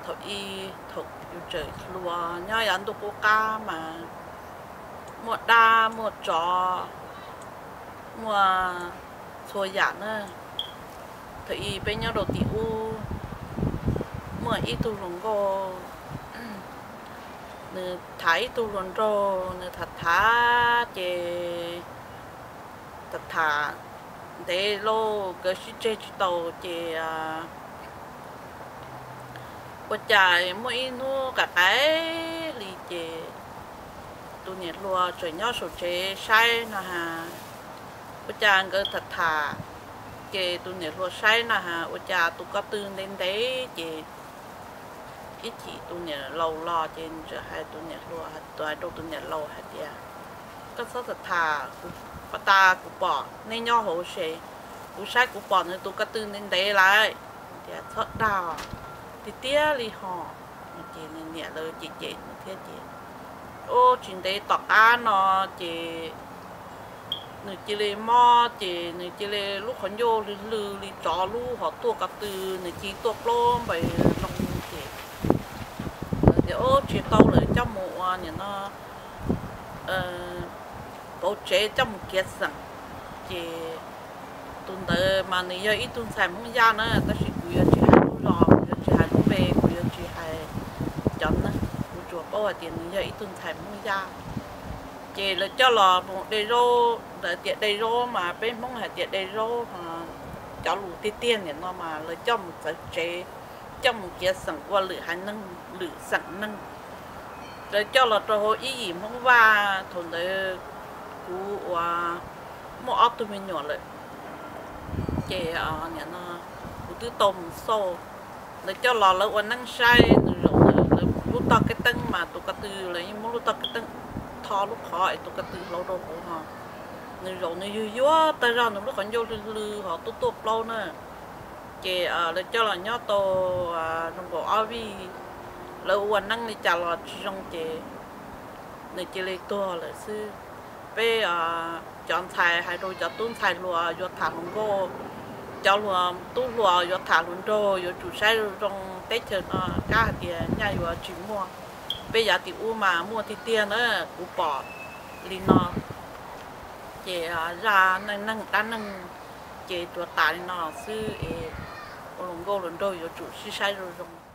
Thaum ub, thaum yus tseem hluas nyob yav ntuj qub qab mas muaj dab muaj tsov, muaj txhua yam na. Thaum ub peb nyob rau tim ub, muaj ib tug hluas nkauj, nws tham ib tug hluas nraug, nws tham tham ces tham tham ntev lauj, nkawd sib tseg tsis tau ces ua cas muaj ib hnub qaim qaim li ces tus niam hluas tseem nyob saum tsev saib no has. Ua cas nkawd tham tham ces tus niam hluas saib no has, ua cas tus ko tw ntev ntev ces ib chim tus niam laus los ces nws txawm hais tus niam hluas, hais rau tus niam laus hais tias, koj txhob tham tham, kuv, pas tas kuv pom neb nyob hauv se, kuv saib kuv pom nws tus ko tw ntev ntev lawm. Tias txhob dag, tiag tiag li ho. Ces nws niam lawv cem cem nws thiab ces, ub, tsis ntev tom qab no ces nws cia li mob ces nws cia li lub qhov ncauj hlwj hlwj li tsov lub hom tuaj ko tw, nws cia li tuaj plaub npaws loo ces tias, ub, tsis tau lawm, coj mus ua niam no pauv tsev coj mus kiav xeem. Ces tus ntawd mas nws yog ib tug ntxhais Hmoob Yaj na, tab sis kuv yuav tsis hais lub zos, kuv yuav tsis hais lub npe, kuv yuav tsis hais cov neeg, kuv tsuas paub hais tias nws yog ib tug ntxhais Hmoob Yaj. Ces lawv coj los mus de zaub, lawv tias de zaub mas peb Hmoob hais tias de zaub, cov lus tiag tiag nim no mas lawv coj mus txawv tsev, coj mus kiav xeem ua lwm haiv neeg, lwm xeem neeg. Lawv coj los rau hauv ib yim Hmoob Vaj, thaum ntawd kuv uas muaj ob tug me nyuam lawm. Ces nim no kuv twb tau mus xauj, lawv coj los lawv ua neeb saib, nws zaum lawv lub tog kev teeb mas tus ko tw, lawv yeej muab lub tog kev teeb tho lub qhov es tus ko tw hlau rau hauv no. Nws zaum nws yuag yuag tag zog, nws lub qhov ncauj hlwj hlwj ho tuaj tuaj plaub na. Ces lawv coj los nyob tau zoo nkaus ob vij, lawv ua neeb li cas los tsis zoo ces nws cia li tuag lawm xwb. Peb cov ntxhais hais rau cov tub ntxhais hluas yuav tham hluas nkauj, cov hluas tub hluas yuav tham hluas nraug yuav tsum saib zoo zoo, teb chaws no kab hais tias nyaj yuav tsis muaj. Peb yav tim ub mas muaj tiag tiag na, kuv pom li no. Ces zaj neej neeg dab neeg ces tsuas tas li no xwb es ua hluas nkauj hluas nraug yuav tsum sib saib zoo zoo.